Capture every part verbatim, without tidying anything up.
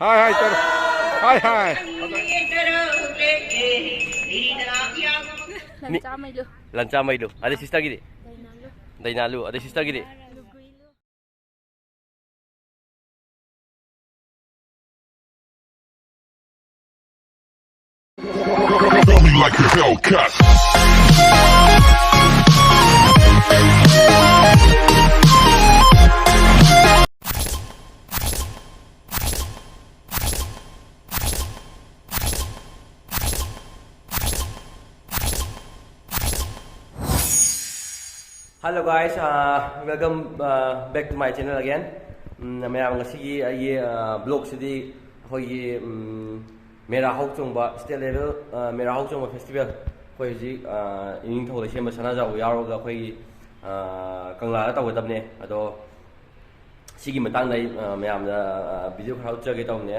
ꯍꯥꯏ ꯍꯥꯏ ꯇꯧꯔꯣ꯫ ꯍꯥꯏ ꯍꯥꯏ꯫ ꯂꯟꯆꯥ ꯃꯩꯂꯨ꯫ ꯂꯟꯆꯥ ꯃꯩꯂꯨ꯫ ꯑꯗꯩ sister ꯒꯤꯗꯤ? ꯗꯩꯅꯥꯂꯨ꯫ ꯗꯩꯅꯥꯂꯨ꯫ ꯑꯗꯩ sister ꯒꯤꯗꯤ? ꯂꯨꯒꯨꯏꯂꯨ꯫ Tell me like a Hellcat. Hello guys, uh, welcome uh, back to my channel again. ꯎꯝ, ꯃꯌꯥꯝ, ꯉꯁꯤꯒꯤ ꯑꯩꯒꯤ ꯕ꯭ꯂꯣꯛꯁꯤꯗꯤ ꯑꯩꯈꯣꯏꯒꯤ ꯎꯝ, ꯃꯦꯔꯥ ꯍꯧꯆꯣꯡꯕ, state level, ꯑ, ꯃꯦꯔꯥ ꯍꯧꯆꯣꯡꯕ festival, ꯑꯩꯈꯣꯏ ꯍꯧꯖꯤꯛ ꯑ, ꯏꯅꯤꯡꯊꯧ ꯂꯩꯁꯦꯝꯕ ꯁꯅꯥꯖꯥꯎꯕ ꯌꯥꯎꯔꯒ ꯑꯩꯈꯣꯏꯒꯤ ꯑ, ꯀꯪꯂꯥꯗ ꯇꯧꯒꯗꯕꯅꯦ꯫ ꯑꯗꯣ ꯁꯤꯒꯤ ꯃꯇꯥꯡꯗ ꯑꯩ ꯑ, ꯃꯌꯥꯝꯗ ꯚꯤꯗꯤꯑꯣ ꯈꯔ ꯎꯠꯆꯒꯦ ꯇꯧꯕꯅꯦ꯫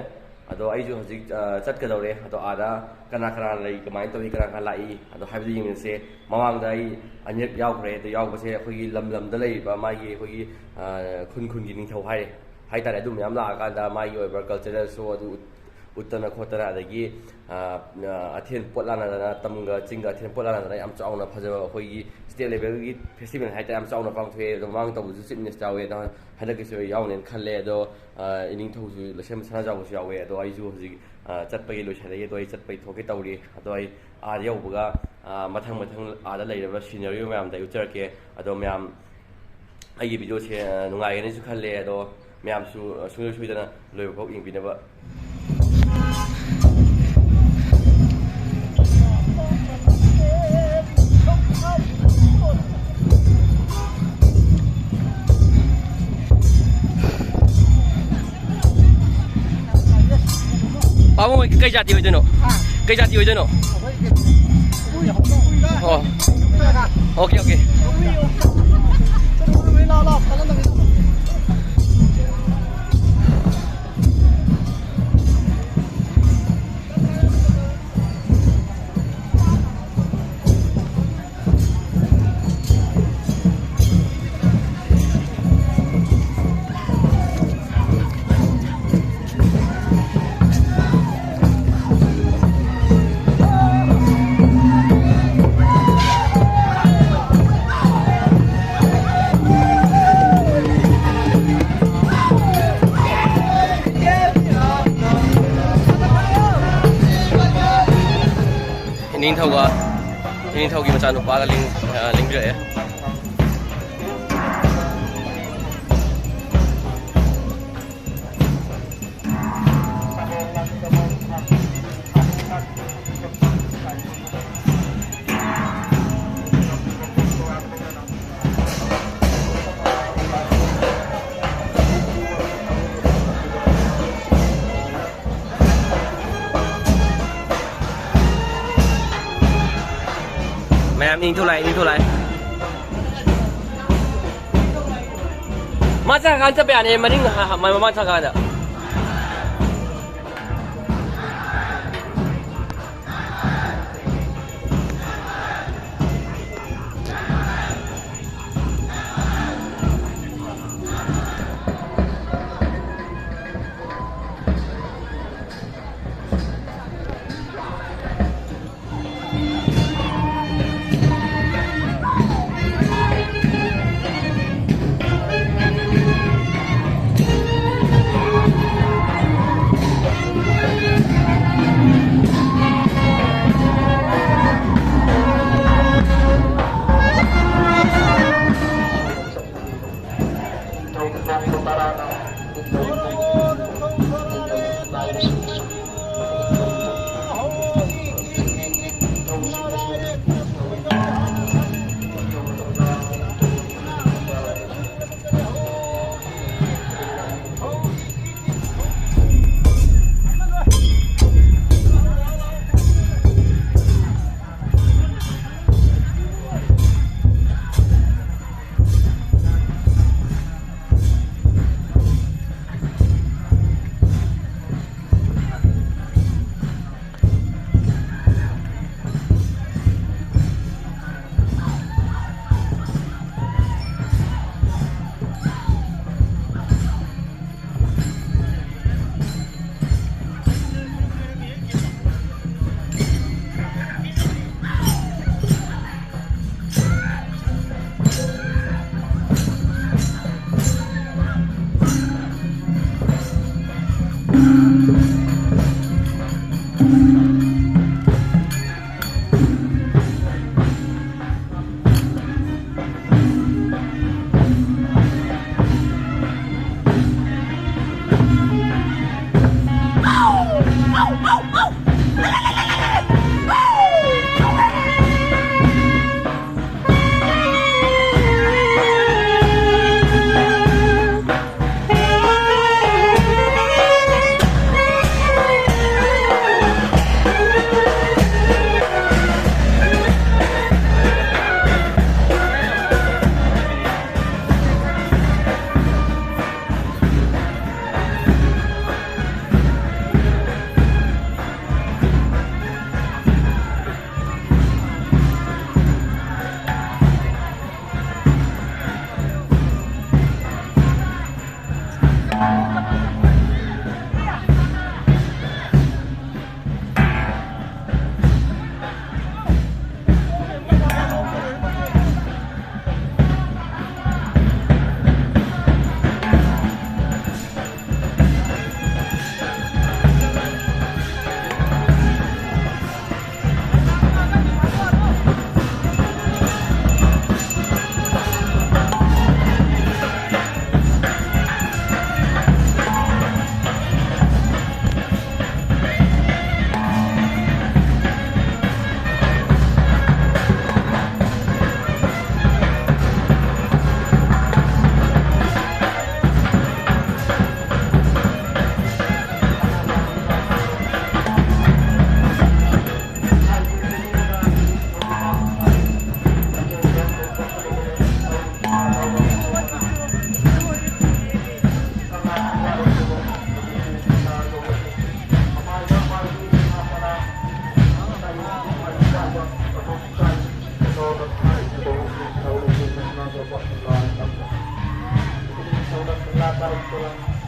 ꯑꯗꯣ ꯑꯩꯁꯨ ꯍꯧꯖꯤꯛ ꯑ, ꯆꯠꯀꯗꯧꯔꯦ꯫ ꯑꯗꯣ ꯑꯥꯗ ꯀꯅꯥ ꯀꯅꯥ ꯂꯩ, ꯀꯃꯥꯏꯅ ꯇꯧꯏ, ꯀꯅꯥ ꯀꯅꯥ ꯂꯥꯛꯏ, ꯑꯗꯣ ꯍꯥꯏꯕꯗꯨ ꯌꯦꯡꯃꯤꯟꯅꯁꯦ꯫ ꯃꯃꯥꯡꯗ ꯑꯩ ꯑꯅꯤꯔꯛ ꯌꯥꯎꯈ꯭ꯔꯦ꯫ ꯑꯗꯣ ꯌꯥꯎꯕꯁꯦ ꯑꯩꯈꯣꯏꯒꯤ ꯂꯝ ꯂꯝꯗ ꯂꯩꯔꯤꯕ ꯃꯥꯒꯤ ꯑꯩꯈꯣꯏꯒꯤ ꯑ, ꯈꯨꯟ ꯈꯨꯟꯒꯤ ꯅꯤꯡꯊꯧ ꯍꯥꯏꯔꯦ ꯍꯥꯏꯇꯥꯔꯦ, ꯑꯗꯨ ꯃꯌꯥꯝ ꯂꯥꯛꯑꯀꯥꯟꯗ ꯃꯥꯒꯤ ꯑꯣꯏꯕ cultural show ꯑꯗꯨ ꯎꯠ-, ꯎꯠꯇꯅ ꯈꯣꯠꯇꯅ, ꯑꯗꯒꯤ ꯑ, ꯑ, ꯑꯊꯦꯟ ꯄꯣꯠ ꯂꯥꯟꯅꯗꯅ, ꯇꯝꯒ ꯆꯤꯡꯒ ꯑꯊꯦꯟ ꯄꯣꯠ ꯂꯥꯟꯅꯗꯅ ꯌꯥꯝ ꯆꯥꯎꯅ ꯐꯖꯕ ꯑꯩꯈꯣꯏꯒꯤ state level ꯒꯤ festival ꯍꯥꯏꯇꯥꯔꯦ, ꯌꯥꯝ ꯆꯥꯎꯅ ꯄꯥꯡꯊꯣꯛꯑꯦ꯫ ꯑꯗꯣ ꯃꯃꯥꯡ ꯇꯧꯕꯁꯨ chief minister ꯌꯥꯎꯋꯦ, ꯑꯗꯣ ꯍꯟꯗꯛꯀꯤꯁꯨ ꯌꯥꯎꯅꯦꯅ ꯈꯜꯂꯦ꯫ ꯑꯗꯣ ꯑ, ꯏꯅꯤꯡꯊꯧꯁꯨ ꯂꯩꯁꯦꯝꯕ ꯁꯅꯥꯖꯥꯎꯕꯁꯨ ꯌꯥꯎꯋꯦ꯫ ꯑꯗꯣ ꯑꯩꯁꯨ ꯍꯧꯖꯤꯛ ꯑ, ꯆꯠꯄꯒꯤ ꯂꯣꯏꯁꯤꯜꯂꯒꯦ꯫ ꯑꯗꯣ ꯑꯩ ꯆꯠꯄꯒꯤ ꯊꯣꯛꯀꯦ ꯇꯧꯔꯤ꯫ ꯑꯗꯣ ꯑꯩ ꯑꯥꯗ ꯌꯧꯕꯒ ꯑ, ꯃꯊꯪ ꯃꯊꯪ ꯑꯥꯗ ꯂꯩꯔꯕ scenario ꯃꯌꯥꯝꯗ ꯑꯩ ꯎꯠꯆꯔꯛꯀꯦ꯫ ꯑꯗꯣ ꯃꯌꯥꯝ ꯑꯩꯒꯤ ꯚꯤꯗꯤꯑꯣꯁꯦ ꯑ, ꯅꯨꯡꯉꯥꯏꯒꯅꯤꯁꯨ ꯈꯜꯂꯦ꯫ ꯑꯗꯣ ꯃꯌꯥꯝꯁꯨ ꯑ, ꯁꯨꯡꯁꯣꯏ ꯁꯣꯏꯗꯅ ꯂꯣꯏꯕ ꯐꯥꯎ ꯌꯦꯡꯕꯤꯅꯕ꯫ ꯄꯥꯕꯨꯡ ꯍꯣꯏ ꯀꯩ ꯖꯥꯇꯤ ꯑꯣꯏꯗꯣꯏꯅꯣ? ꯀꯩ ꯖꯥꯇꯤ ꯑꯣꯏꯗꯣꯏꯅꯣ? ꯑꯣ꯫ Okay, okay. ꯏꯅꯤꯡꯊꯧꯒ, ꯏꯅꯤꯡꯊꯧꯒꯤ ꯃꯆꯥꯅꯨꯄꯥꯒ ꯂꯦꯡ-, ꯑ, ꯂꯦꯡꯕꯤꯔꯛꯑꯦ꯫ ꯃꯌꯥꯝ ꯏꯅꯤꯡꯊꯧ ꯂꯥꯛꯑꯦ, ꯏꯅꯤꯡꯊꯧ ꯂꯥꯛꯑꯦ꯫ ꯃꯥ ꯆꯠꯈ꯭ꯔꯀꯥꯟꯗ ꯆꯠꯄ ꯌꯥꯅꯤ, ꯃꯅꯤꯡ ꯍ-, ꯍ-, ꯃꯃꯥꯡ ꯆꯠꯈ꯭ꯔꯀꯥꯟꯗ꯫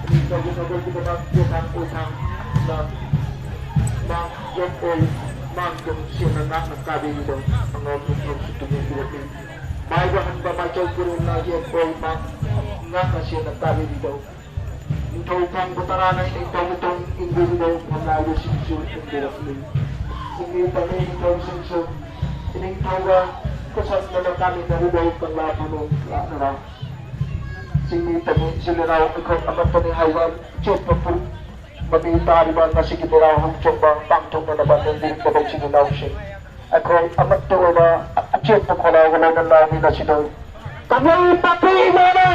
ꯇꯧꯒꯗꯕꯒꯤꯗꯃꯛ ꯌꯦꯟꯊꯥꯡ ꯀꯣꯏꯊꯥꯡꯅ ꯃꯥꯡ ꯌꯦꯟ ꯑꯣꯏ ꯃꯥꯡ ꯇꯨꯡ ꯁꯦꯡꯅ ꯉꯥꯛꯅ ꯀꯥꯕꯤꯔꯤꯗꯣ ꯑꯉꯥꯎꯕ ꯅꯤꯡꯊꯧꯁꯨ ꯇꯨꯃꯤꯟ ꯂꯦꯞꯄꯤ꯫ ꯃꯥꯏꯕ ꯍꯟꯕ ꯃꯥꯏꯆꯧ ꯄꯨꯔꯦꯜꯅ ꯌꯦꯟ ꯑꯣꯏ ꯃꯥꯡ ꯉꯥꯛꯅ ꯁꯦꯡꯅ ꯀꯥꯕꯤꯔꯤꯗꯣ ꯅꯤꯡꯊꯧ ꯊꯥꯡꯕ ꯇꯔꯥꯅ ꯏꯅꯤꯡꯊꯧ ꯇꯨꯡ ꯏꯟꯕꯤꯔꯤꯗꯣ ꯐꯝꯅꯥꯏꯕꯁꯤꯡꯁꯨ ꯏꯟꯕꯤꯔꯛꯂꯤ꯫ ꯏꯪꯂꯤ ꯇꯝꯂꯤ ꯅꯤꯡꯊꯧꯁꯤꯡꯁꯨ ꯏꯅꯤꯡꯊꯧꯒ ꯈꯨꯠꯁꯝꯅꯅ ꯀꯥꯃꯤꯟꯅꯔꯤꯕ ꯀꯪꯂꯥ ꯐꯝꯕꯥꯛ ꯂꯥꯛꯅꯔꯥ꯫ ꯆꯤꯡꯃꯤ ꯇꯝꯃꯤ ꯏꯆꯤꯜ ꯏꯅꯥꯎ ꯃꯤꯈꯜ ꯑꯃꯠꯇꯅꯤ ꯍꯥꯏꯕ ꯑꯆꯦꯠꯄ ꯄꯨ-, ꯃꯃꯤ ꯇꯥꯔꯤꯕ ꯉꯁꯤꯒꯤ ꯃꯦꯔꯥ ꯍꯧꯆꯣꯡꯕ ꯄꯥꯡꯊꯣꯛꯅꯅꯕ ꯅꯝꯕꯤꯔꯛꯂꯕ ꯏꯆꯤꯜ ꯏꯅꯥꯎꯁꯤꯡ, ꯑꯩꯈꯣꯏ ꯑꯃꯠꯇ ꯑꯣꯏꯅ ꯑꯆꯦꯠꯄ ꯈꯣꯜꯂꯥꯎꯒ ꯂꯣꯏꯅꯅ ꯃꯤ ꯉꯁꯤꯗ ꯀꯪꯂꯩ ꯄꯥꯛꯄꯤ ꯏꯃꯥꯅ!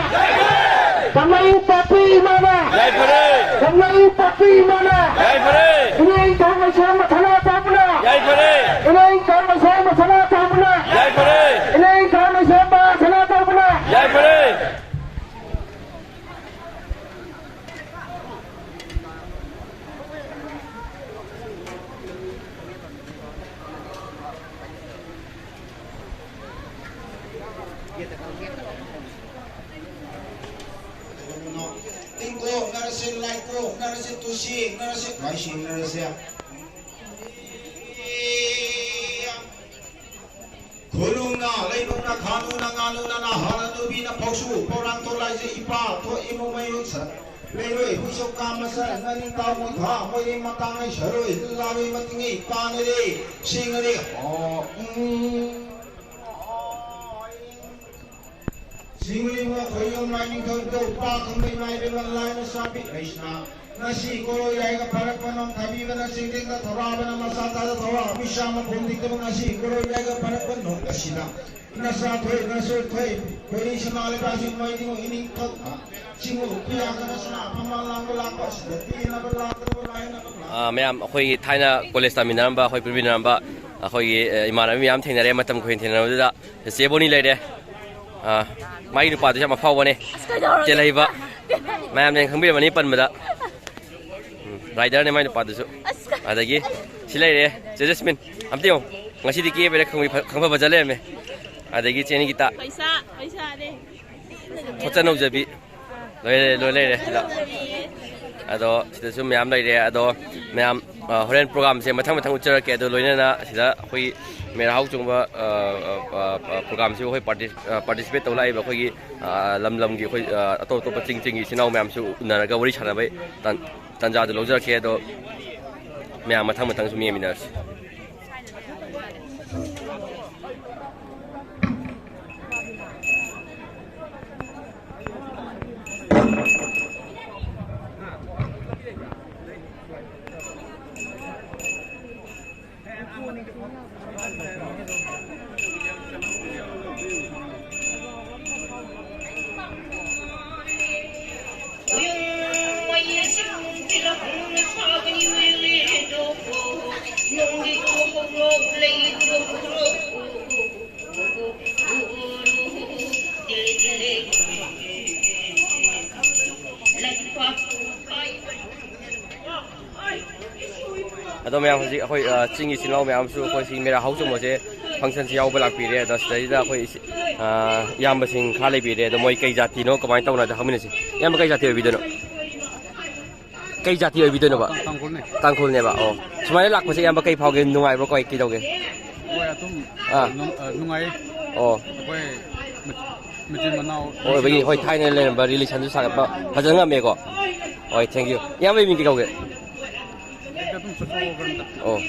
ꯀꯪꯂꯩ ꯄꯥꯛꯄꯤ ꯏꯃꯥꯅ! ꯌꯥꯏꯐꯔꯦ! ꯀꯪꯂꯩ ꯄꯥꯛꯄꯤ ꯏꯃꯥꯅ! ꯌꯥꯏꯐꯔꯦ! ꯏꯅꯦ ꯏꯪꯊꯧ ꯃꯩꯁꯥ ꯃꯊꯅꯥ ꯇꯧꯕꯅ! ꯌꯥꯏꯐꯔꯦ! ꯏꯅꯦ ꯏꯪꯊꯧ ꯃꯩꯁꯥ ꯃꯊꯅꯥ ꯇꯧꯕꯅ! ꯌꯥꯏꯐꯔꯦ! ꯏꯅꯦ ꯏꯪꯊꯧ ꯃꯩꯁꯥ ꯃꯊꯅꯥ ꯇꯧꯕꯅ! ꯌꯥꯏꯐꯔꯦ! ꯇꯤꯡꯀꯣꯛꯅꯔꯁꯦ, ꯂꯥꯏꯀꯣꯛꯅꯔꯁꯦ, ꯇꯨꯁꯦꯡꯅꯔꯁꯦ, ꯂꯥꯏꯁꯦꯡꯅꯔꯁꯦ꯫ ꯈꯨꯅꯨꯡꯅ, ꯂꯩꯅꯨꯡꯅ, ꯈꯥꯅꯨꯅ, ꯉꯥꯅꯨꯅ, ꯅꯍꯥꯅ, ꯅꯨꯄꯤꯅ, ꯐꯧꯁꯨ, ꯄꯧꯔꯥꯡ, ꯊꯣꯂꯥꯏꯖ, ꯏꯄꯥ, ꯊꯣꯛ, ꯏꯃꯨꯡ, ꯃꯌꯨꯝ, ꯁ-, ꯂꯩꯔꯣꯏ, ꯍꯨꯏꯁꯧ, ꯀꯥ, ꯃꯁꯜ, ꯉꯥꯅꯤꯡ, ꯇꯥꯎ, ꯃꯣꯏꯊꯥ, ꯃꯣꯏꯔꯦ, ꯃꯇꯥꯡꯉꯩ, ꯁꯔꯣꯏ, ꯂꯥꯔꯣꯏ, ꯃꯇꯤꯡꯉꯩ, ꯄꯥꯅꯔꯦ, ꯁꯤꯡꯉꯔꯦ, ꯑꯣ, ꯎꯝ꯫ ꯁꯤꯡꯂꯤꯕ ꯈꯣꯏꯌꯨꯝ ꯂꯥꯏꯅꯤꯡꯊꯧ ꯏꯄꯥ ꯈꯪꯕꯩ ꯃꯥꯏꯕ ꯂꯥꯏꯅ ꯆꯥꯕꯤ ꯂꯩꯁꯅꯥ꯫ ꯉꯁꯤ ꯀꯣꯔꯣꯏ ꯌꯥꯏꯒ ꯐꯔꯛꯄ ꯅꯣꯡ ꯊꯥꯕꯤꯕꯅ ꯆꯤꯡꯗꯦꯡꯗ ꯊꯧꯔꯥꯕꯅ ꯃꯁꯥ ꯇꯥꯗ ꯊꯧꯔꯥ ꯃꯤꯁꯥ ꯃꯈꯣꯟ ꯗꯤꯛꯇꯕ ꯉꯁꯤ ꯀꯣꯔꯣꯏ ꯌꯥꯏꯒ ꯐꯔꯛꯄ ꯅꯣꯡ ꯑꯁꯤꯅ ꯅꯁꯥ ꯊꯣꯏ ꯅꯁꯨ ꯊꯣꯏ ꯈꯣꯏꯔꯤ ꯁꯅꯥ ꯂꯩꯕꯥꯛꯁꯤꯡ ꯃꯣꯏꯗꯤꯡ ꯏꯅꯤꯡꯊꯧ ꯆꯤꯡꯉꯨ ꯄꯤꯌꯥꯒ ꯅꯁꯅꯥ ꯑꯐꯝꯕ ꯂꯥꯡꯕ ꯂꯥꯛꯄ ꯑꯁꯤꯗ ꯄꯤꯅꯕ ꯂꯥꯛꯇ꯭ꯔꯕ ꯂꯥꯏꯅꯕ ꯑꯥ, ꯃꯌꯥꯝ ꯑꯩꯈꯣꯏꯒꯤ ꯊꯥꯏꯅ ꯀꯣꯂꯦꯖ ꯇꯥꯃꯤꯟꯅꯔꯝꯕ, ꯑꯩꯈꯣꯏ ꯄꯨꯟꯃꯤꯟꯅꯔꯝꯕ ꯑꯩꯈꯣꯏꯒꯤ, ꯑ, ꯏꯃꯥꯟꯅꯕ ꯃꯌꯥꯝ ꯊꯦꯡꯅꯔꯦ꯫ ꯃꯇꯝ ꯀꯨꯏꯅ ꯊꯦꯡꯅꯔꯕꯗꯨꯗ ꯆꯦ ꯕꯣꯅꯤ ꯂꯩꯔꯦ꯫ ꯑ, ꯃꯥꯒꯤ ꯅꯨꯄꯥꯗꯨꯁꯨ ꯌꯥꯝ ꯑꯐꯥꯎꯕꯅꯦ꯫ ꯑꯁ, ꯀꯩꯗꯧꯔꯒꯦ? ꯆꯦꯜꯍꯩꯕ꯫ ꯃꯌꯥꯝꯅ ꯈꯪꯕꯤꯔꯝꯃꯅꯤ ꯄꯟꯕꯗ꯫ ꯎꯝ, ꯔꯥꯏꯗꯔꯅꯦ ꯃꯥꯏ ꯅꯨꯄꯥꯗꯨꯁꯨ꯫ ꯑꯁ, ꯀꯩ- ꯑꯗꯒꯤ ꯁꯤ ꯂꯩꯔꯦ, ꯆꯦ ꯖꯦꯁꯃꯤꯟ꯫ ꯑꯝꯇ ꯌꯦꯡꯉꯣ꯫ ꯉꯁꯤꯗꯤ ꯀꯦꯕꯩꯔꯥ ꯈꯪꯕ-, ꯈꯪꯐ ꯐꯖ ꯂꯩꯔꯝꯃꯦ꯫ ꯑꯗꯒꯤ ꯆꯦ ꯅꯤꯒꯤꯇꯥ꯫ ꯄꯩꯁꯥ, ꯄꯩꯁꯥꯅꯦ꯫ ꯊꯣꯠꯆ ꯅꯧꯖꯕꯤ꯫ ꯂꯣꯏ ꯂꯩꯔꯦ, ꯂꯣꯏ ꯂꯩꯔꯦ ꯁꯤꯗ꯫ ꯑꯗꯣ ꯁꯤꯗꯁꯨ ꯃꯌꯥꯝ ꯂꯩꯔꯦ꯫ ꯑꯗꯣ ꯃꯌꯥꯝ, ꯑ, ꯍꯣꯔꯦꯟ ꯄ꯭ꯔꯣꯒꯥꯝꯁꯦ ꯃꯊꯪ ꯃꯊꯪ ꯎꯠꯆꯔꯛꯀꯦ꯫ ꯑꯗꯣ ꯂꯣꯏꯅꯅ ꯁꯤꯗ ꯑꯩꯈꯣꯏ ꯃꯦꯔꯥ ꯍꯥꯎ ꯆꯣꯡꯕ, ꯑ, ꯑ, ꯑ, ꯑ, ꯄ꯭ꯔꯣꯒꯥꯝꯁꯤꯕꯨ ꯑꯩꯈꯣꯏ ꯄꯥꯔꯇꯤ-, ꯑ, ꯄꯥꯔꯇꯤꯁꯤꯄꯦꯠ ꯇꯧ ꯂꯥꯛꯏꯕ ꯑꯩꯈꯣꯏꯒꯤ, ꯑ, ꯂꯝ ꯂꯝꯒꯤ ꯑꯩꯈꯣꯏ, ꯑ, ꯑꯇꯣꯞ ꯑꯇꯣꯞꯄ ꯆꯤꯡ ꯆꯤꯡꯒꯤ ꯏꯆꯤꯟ ꯏꯅꯥꯎ ꯃꯌꯥꯝꯁꯨ ꯎꯅꯔꯒ ꯋꯥꯔꯤ ꯁꯥꯟꯅꯕꯩ ꯇꯥꯟ-, ꯇꯥꯟꯖꯥꯗꯨ ꯂꯧꯖꯔꯛꯀꯦ꯫ ꯑꯗꯣ ꯃꯌꯥꯝ ꯃꯊꯪ ꯃꯊꯪ ꯁꯨꯝ ꯌꯦꯡꯃꯤꯟꯅꯔꯁꯤ꯫ ꯑꯗꯣ ꯃꯌꯥꯝ, ꯍꯧꯖꯤꯛ ꯑꯩꯈꯣꯏ, ꯑ, ꯆꯤꯡꯒꯤ ꯏꯆꯤꯜ ꯏꯅꯥꯎ ꯃꯌꯥꯝꯁꯨ ꯑꯩꯈꯣꯏ ꯁꯤ ꯃꯦꯔꯥ ꯍꯧ ꯆꯣꯡꯕꯁꯦ ꯐꯪꯁꯟꯁꯤ ꯌꯥꯎꯕ ꯂꯥꯛꯄꯤꯔꯦ꯫ ꯑꯗꯣ ꯁꯤꯗꯩꯁꯤꯗ ꯑꯩꯈꯣꯏ ꯏꯆꯤ-, ꯑ, ꯏꯌꯥꯝꯕꯁꯤꯡ ꯈꯔ ꯂꯩꯕꯤꯔꯦ꯫ ꯑꯗꯣ ꯃꯣꯏ ꯀꯩ ꯖꯥꯇꯤꯅꯣ, ꯀꯃꯥꯏꯅ ꯇꯧꯅꯣ ꯍꯥꯏꯗꯣ ꯍꯪꯃꯤꯟꯅꯁꯤ꯫ ꯏꯌꯥꯝꯕ, ꯀꯩ ꯖꯥꯇꯤ ꯑꯣꯏꯕꯤꯗꯣꯏꯅꯣ? ꯀꯩ ꯖꯥꯇꯤ ꯑꯣꯏꯕꯤꯗꯣꯏꯅꯣꯕ? ꯇꯥꯡ-, ꯇꯥꯡꯈꯨꯜꯅꯦ꯫ ꯇꯥꯡꯈꯨꯜꯅꯦꯕ꯫ ꯑꯣ꯫ ꯁꯨꯃꯥꯏꯅ ꯂꯥꯛꯄꯁꯦ ꯏꯌꯥꯝꯕ ꯀꯩ ꯐꯥꯎꯒꯦ? ꯅꯨꯡꯉꯥꯏꯕ꯭ꯔꯣ? ꯀꯩ, ꯀꯩꯗꯧꯒꯦ? ꯍꯣꯏ, ꯑꯗꯨꯝ ꯑꯥ꯫ ꯅꯨꯡ-, ꯑ, ꯅꯨꯡꯉꯥꯏꯌꯦ꯫ ꯑꯣ꯫ ꯑꯩꯈꯣꯏ ꯃꯆꯤꯟ ꯃꯅꯥꯎ ꯑꯣꯏꯕꯒꯤ, ꯍꯣꯏ, ꯊꯥꯏꯅ ꯂꯩꯔꯝꯕ ꯔꯤꯂꯦꯁꯟꯗꯨ ꯁꯥꯒꯠꯄ ꯐꯖꯅ ꯉꯝꯃꯦꯀꯣ꯫ ꯍꯣꯏ, thank you꯫ ꯏꯌꯥꯝꯕꯒꯤ ꯃꯤꯡ ꯀꯩ ꯀꯧꯒꯦ? ꯑꯣ꯫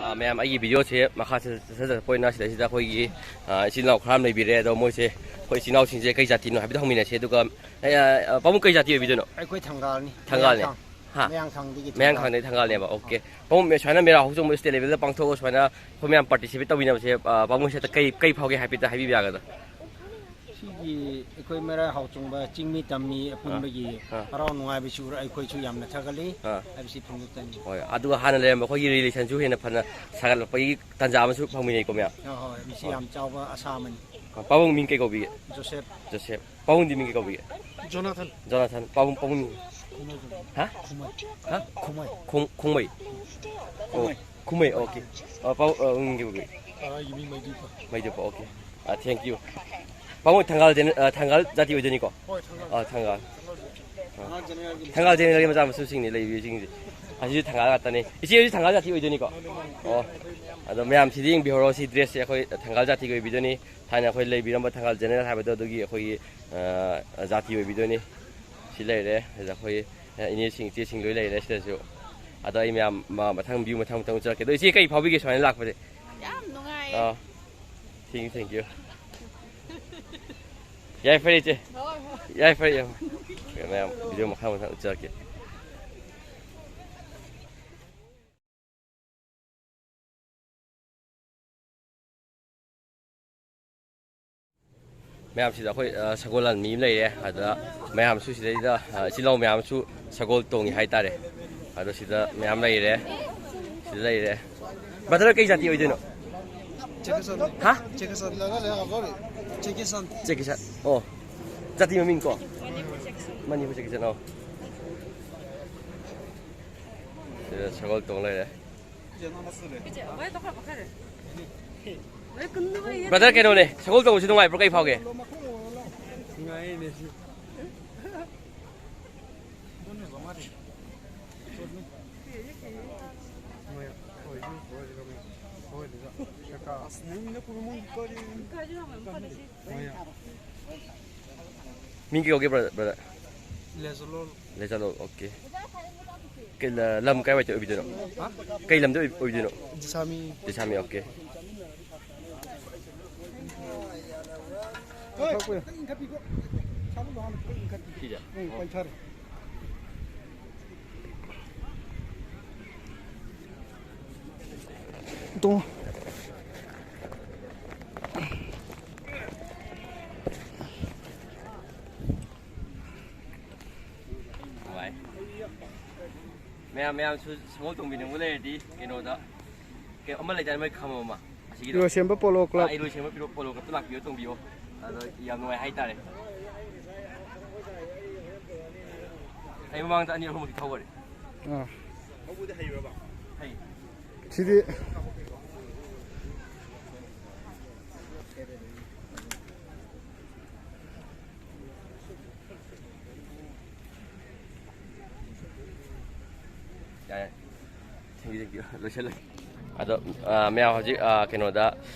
ꯑꯥ, ꯃꯌꯥꯝ, ꯑꯩꯒꯤ ꯚꯤꯗꯤꯑꯣꯁꯦ ꯃꯈꯥ ꯆꯠ-, ꯆꯠꯊꯖꯔꯛꯄ ꯑꯣꯏꯅ ꯁꯤꯗꯩꯁꯤꯗ ꯑꯩꯈꯣꯏꯒꯤ, ꯑꯥ, ꯏꯆꯤꯜ ꯏꯅꯥꯎ ꯈꯔ ꯑꯃ ꯂꯩꯕꯤꯔꯦ꯫ ꯑꯗꯣ ꯃꯣꯏꯁꯦ, ꯑꯩꯈꯣꯏ ꯏꯆꯤꯜ ꯏꯅꯥꯎꯁꯤꯡꯁꯦ ꯀꯩ ꯖꯥꯇꯤꯅꯣ ꯍꯥꯏꯐꯦꯠ ꯍꯪꯃꯤꯟꯅꯁꯤ꯫ ꯑꯗꯨꯒ, ꯑꯦ, ꯑꯥ, ꯄꯥꯕꯨꯡ, ꯀꯩ ꯖꯥꯇꯤ ꯑꯣꯏꯕꯤꯗꯣꯏꯅꯣ? ꯑꯩꯈꯣꯏ ꯊꯪꯒꯥꯜꯅꯤ꯫ ꯊꯪꯒꯥꯜꯅꯦ? ꯃꯌꯥꯡꯊꯥꯡ꯫ ꯍꯥ? ꯃꯌꯥꯡꯊꯥꯡꯗꯒꯤ ꯊꯪꯒꯥꯜ꯫ ꯃꯌꯥꯡꯊꯥꯡꯗꯒꯤ ꯊꯪꯒꯥꯜꯅꯦꯕ꯫ ꯑꯣꯀꯦ꯫ ꯄꯥꯕꯨꯡ, ꯁꯨꯃꯥꯏꯅ ꯃꯦꯔꯥ ꯍꯧ ꯆꯣꯡꯕ state level ꯗ ꯄꯥꯡꯊꯣꯛꯑꯒ ꯁꯨꯃꯥꯏꯅ ꯑꯩꯈꯣꯏ ꯃꯌꯥꯝ participate ꯇꯧꯃꯤꯟꯅꯕꯁꯦ, ꯑ, ꯄꯥꯕꯨꯡ ꯁꯦꯠꯇ ꯀꯩ, ꯀꯩ ꯐꯥꯎꯒꯦ ꯍꯥꯏꯐꯦꯠꯇ ꯍꯥꯏꯕꯤꯕ ꯌꯥꯒꯗ꯭ꯔꯥ? ꯁꯤꯒꯤ ꯑꯩꯈꯣꯏ ꯃꯦꯔꯥ ꯍꯥꯎꯆꯣꯡꯕ ꯆꯤꯡꯃꯤ ꯇꯝꯃꯤ ꯑꯥ, ꯑꯄꯨꯟꯕꯒꯤ ꯑꯥ꯫ ꯍꯔꯥꯎ ꯅꯨꯡꯉꯥꯏꯕꯁꯨ ꯑꯩꯈꯣꯏꯁꯨ ꯌꯥꯝꯅ ꯊꯥꯒꯠꯂꯤ ꯑꯥ꯫ ꯍꯥꯏꯕꯁꯤ ꯐꯣꯡꯗꯣꯛꯆꯅꯤꯡꯏ꯫ ꯍꯣꯏ, ꯑꯗꯨꯒ ꯍꯥꯟꯅ ꯂꯩꯔꯝꯕ ꯑꯩꯈꯣꯏꯒꯤ relation ꯁꯨ ꯍꯦꯟꯅ ꯐꯅ ꯁꯥꯒꯠꯂꯛꯄꯒꯤ ꯇꯥꯟꯖꯥ ꯑꯃꯁꯨ ꯐꯪꯃꯤꯟꯅꯩꯀꯣ ꯃꯌꯥꯝ꯫ ꯍꯣꯏ, ꯍꯣꯏ, ꯃꯁꯤ ꯍꯣꯏ꯫ ꯌꯥꯝ ꯆꯥꯎꯕ ꯑꯁꯥ ꯑꯃꯅꯤ꯫ ꯄꯥꯕꯨꯡ ꯃꯤꯡ ꯀꯩ ꯀꯧꯕꯤꯒꯦ? ꯖꯣꯁꯦꯐ꯫ ꯖꯣꯁꯦꯐ꯫ ꯄꯥꯕꯨꯡꯗꯤ ꯃꯤꯡ ꯀꯩ ꯀꯧꯕꯤꯒꯦ? ꯖꯣꯅꯥꯊꯟ꯫ ꯖꯣꯅꯥꯊꯟ꯫ ꯄꯥꯕꯨꯡ, ꯄꯥꯕꯨꯡ ꯃꯤꯡ? ꯈꯨꯃꯩ ꯀꯧꯏ꯫ ꯍꯥ? ꯈꯨꯃꯩ꯫ ꯍꯥ? ꯈꯨꯃꯩ꯫ ꯈꯣꯡ-, ꯈꯣꯡꯃꯩ? ꯑꯣ, ꯈꯨꯃꯩ꯫ ꯈꯨꯃꯩ, okay꯫ ꯑ, ꯄꯥꯕꯨꯡ, ꯑ, ꯃꯤꯡ ꯀꯩ ꯀꯧꯕꯤꯒꯦ? ꯑ, ꯑꯩꯒꯤ ꯃꯤꯡ ꯃꯩꯗꯤꯄ꯫ ꯃꯩꯗꯤꯄ, okay꯫ ꯑ, thank you꯫ ꯄꯥꯕꯨꯡ ꯊꯪꯒꯥꯜ ꯖꯦꯅꯦ-, ꯑ, ꯊꯪꯒꯥꯜ ꯖꯥꯇꯤ ꯑꯣꯏꯗꯣꯏꯅꯤꯀꯣ? ꯍꯣꯏ, ꯊꯪꯒꯥꯜ꯫ ꯑ, ꯊꯪꯒꯥꯜ꯫ ꯑ, ꯊꯪꯒꯥꯜ ꯖꯦꯅꯦꯔꯦꯜꯒꯤ ꯃꯆꯥ ꯃꯁꯨꯁꯤꯡꯅꯤ ꯂꯩꯕꯤꯁꯤꯡꯁꯦ꯫ ꯑꯁꯤꯁꯨ ꯊꯪꯒꯥꯜ ꯉꯥꯛꯇꯅꯤ꯫ ꯏꯆꯦ ꯍꯧꯖꯤꯛ ꯊꯪꯒꯥꯜ ꯖꯥꯇꯤ ꯑꯣꯏꯗꯣꯏꯅꯤꯀꯣ? ꯑꯣ꯫ ꯑꯗꯣ ꯃꯌꯥꯝ ꯁꯤꯗ ꯌꯦꯡꯕꯤꯍꯧꯔꯣ꯫ ꯁꯤ ꯗ꯭ꯔꯦꯁꯁꯦ ꯑꯩꯈꯣꯏ ꯊꯪꯒꯥꯜ ꯖꯥꯇꯤꯒꯤ ꯑꯣꯏꯕꯤꯗꯣꯏꯅꯤ꯫ ꯊꯥꯏꯅ ꯑꯩꯈꯣꯏ ꯂꯩꯕꯤꯔꯝꯕ ꯊꯪꯒꯥꯜ ꯖꯦꯅꯦꯔꯦꯜ ꯍꯥꯏꯕꯗꯣ ꯑꯗꯨꯒꯤ ꯑꯩꯈꯣꯏꯒꯤ, ꯑ, ꯖꯥꯇꯤ ꯑꯣꯏꯕꯤꯗꯣꯏꯅꯤ꯫ ꯁꯤ ꯂꯩꯔꯦ꯫ ꯑꯗ ꯑꯩꯈꯣꯏ, ꯑ, ꯏꯅꯦꯁꯤꯡ ꯏꯆꯦꯁꯤꯡ ꯂꯣꯏ ꯂꯩꯔꯦ ꯁꯤꯗꯁꯨ꯫ ꯑꯗꯣ ꯑꯩ ꯃꯌꯥꯝ ꯃ-, ꯃꯊꯪ view ꯃꯊꯪ ꯃꯊꯪ ꯎꯠꯆꯔꯛꯀꯦ꯫ ꯑꯗꯣ ꯏꯆꯦ ꯀꯩ ꯐꯥꯎꯕꯤꯒꯦ ꯁꯨꯃꯥꯏꯅ ꯂꯥꯛꯄꯁꯦ? ꯌꯥꯝ ꯅꯨꯡꯉꯥꯏꯌꯦ꯫ ꯑꯥ꯫ Thank you, thank you. ꯌꯥꯏ ꯐꯔꯦ ꯏꯆꯦ꯫ ꯍꯣꯏ, ꯍꯣꯏ꯫ ꯌꯥꯏ ꯐꯔꯦ, ꯌꯥꯏ ꯐꯔꯦ꯫ ꯃꯌꯥꯝ video ꯃꯈꯥ ꯃꯊꯪ ꯎꯠꯆꯔꯛꯀꯦ꯫ ꯃꯌꯥꯝꯁꯤꯗ ꯑꯩꯈꯣꯏ, ꯑ, ꯁꯒꯣꯜ ꯂꯥꯟꯃꯤ ꯑꯃ ꯂꯩꯔꯦ꯫ ꯑꯗ ꯃꯌꯥꯝꯁꯨ ꯁꯤꯗꯩꯗ, ꯑ, ꯏꯆꯤꯜ ꯏꯅꯥꯎ ꯃꯌꯥꯝꯁꯨ ꯁꯒꯣꯜ ꯇꯣꯡꯉꯤ ꯍꯥꯏꯇꯥꯔꯦ꯫ ꯑꯗꯣ ꯁꯤꯗ ꯃꯌꯥꯝ ꯂꯩꯔꯦ꯫ ꯁꯤꯗ ꯂꯩꯔꯦ꯫ Brother ꯀꯩ ꯖꯥꯇꯤ ꯑꯣꯏꯗꯣꯏꯅꯣ? ꯆꯦꯀꯤꯁꯟ꯫ ꯍꯥ? ꯆꯦꯀꯤꯁꯟ꯫ ꯆꯦꯀꯤꯁꯟ꯫ ꯆꯦꯀꯤꯁꯟ꯫ ꯑꯣ꯫ ꯖꯥꯇꯤ ꯃꯃꯤꯡ ꯀꯣ? ꯃꯅꯤꯄꯨꯔ ꯆꯦꯀꯤꯁꯟ꯫ ꯑꯣ꯫ ꯁꯤꯗ ꯁꯒꯣꯜ ꯇꯣꯡ ꯂꯩꯔꯦ꯫ Brother ꯀꯩꯅꯣꯅꯦ, ꯁꯒꯣꯜ ꯇꯣꯡꯕꯁꯤ ꯅꯨꯡꯉꯥꯏꯕ꯭ꯔꯣ? ꯀꯩ ꯐꯥꯎꯒꯦ? ꯅꯨꯡꯉꯥꯏꯅꯦ ꯁꯤ꯫ ꯃꯤꯡ ꯀꯩ ꯀꯧꯒꯦ, brother, brother? ꯂꯦꯖꯂꯣꯜ꯫ ꯂꯦꯖꯂꯣꯜ, okay꯫ ꯀꯩ ꯂ-, ꯂꯝ ꯀꯥꯏꯋꯥꯏꯗ ꯑꯣꯏꯕꯤꯗꯣꯏꯅꯣ? ꯍꯥ? ꯀꯩ ꯂꯝꯗ ꯑꯣꯏ-, ꯑꯣꯏꯕꯤꯗꯣꯏꯅꯣ? ꯖꯤꯁꯥꯃꯤ꯫ ꯖꯤꯁꯥꯃꯤ, okay꯫ ꯁꯤꯁꯦ? ꯎꯝ, ꯄꯥꯏꯊꯔꯦ꯫ ꯇꯣ꯫ ꯅꯨꯡꯉꯥꯏ꯫ ꯃꯌꯥꯝ, ꯃꯌꯥꯝꯁꯨ ꯁꯒꯣꯜ ꯇꯣꯡꯕꯤꯅꯤꯡꯕ ꯂꯩꯔꯗꯤ ꯀꯩꯅꯣꯗ, ꯀꯩ-, ꯑꯃ ꯂꯩꯗꯥꯏꯅꯦ, ꯃꯣꯏ ꯈꯝꯕꯝ ꯑꯃ꯫ ꯑꯁꯤꯒꯤꯗꯣ꯫ ꯏꯔꯣꯏꯁꯦꯝꯕ ꯄꯣꯂꯣ ꯀ꯭ꯂꯕ꯫ ꯑꯥ, ꯏꯔꯣꯏꯁꯦꯝꯕ ꯄꯤꯔꯣ-, ꯄꯣꯂꯣ ꯀ꯭ꯂꯕꯇ ꯂꯥꯛꯄꯤꯌꯣ, ꯇꯣꯡꯕꯤꯌꯣ꯫ ꯑꯗꯣ ꯌꯥꯝ ꯅꯨꯡꯉꯥꯏ ꯍꯥꯏꯇꯥꯔꯦ꯫ ꯑꯩ ꯃꯃꯥꯡꯗ ꯑꯅꯤ ꯑꯍꯨꯝꯃꯛꯇꯤ ꯊꯧꯈꯔꯦ꯫ ꯑꯥ꯫ ꯊꯧꯕꯗꯤ ꯍꯩꯕ꯭ꯔꯕ? ꯍꯩ꯫ ꯁꯤꯗꯤ Thank you, thank you. ꯂꯣꯏꯁꯜꯂꯒꯦ꯫ ꯑꯗꯣ, ꯑ, ꯃꯌꯥꯝ ꯍꯧꯖꯤꯛ, ꯑ, ꯀꯩꯅꯣꯗ,